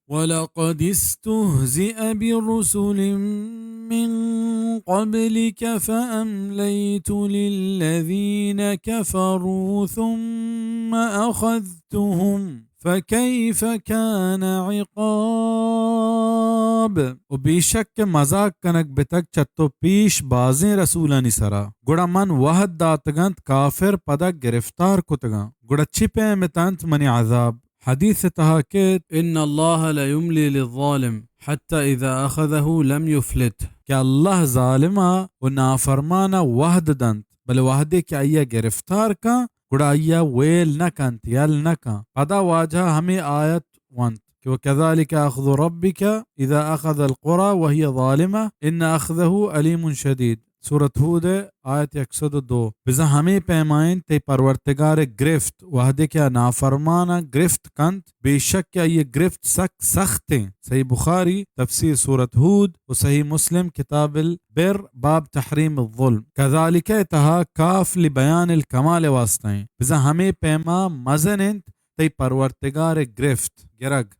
ولقد استهزئ برسل من قبلك فأمليت للذين كفروا ثم أخذتهم فكيف كان عقاب۔ و بیشک کہ مزاق کنگ بتگ چہ تو پیش بازیں رسولانی سرا، گڑا من وہد داتگ انت کافر پدا گرفتار کتگاں، گڑا چی پیم اتنت منی عذاب؟ حدیث تہا کہ ان اللہ لیملی للظالم حتی اذا اخذہ لم یفلت، کہ اللہ ظالما و نافرمانا وہد دنت، بلے وہدے کہ آئیا گرفتار کن، گڑا آئیا ویل نہ کنت، یل نہ کن۔ پدا واجہ ہمے آیت ونت کہ وکذلک اخذ ربک اذا اخذ القری وهی ظالمة ان اخذه الیم شدید۔ سورت ہود ء آیت یک سد و دو۔ بزاں ہمے پیما انت تئی پرورتگار ء گرفت، وہدے کہ آ نافرماناں گرفت کنت، بے شک کہ آئی ء گرفت سک سخت انت۔ صحیح بخاری، تفسیر سورت ہود، و صحیح مسلم، کتاب البر، باب تحریم الظلم۔ کذالک ء تہا کاف لبیان الکمال ء واسطہ انت۔ بزاں ہمے پیما مزن انت تئی پرورتگار ء گرفت، گرگ۔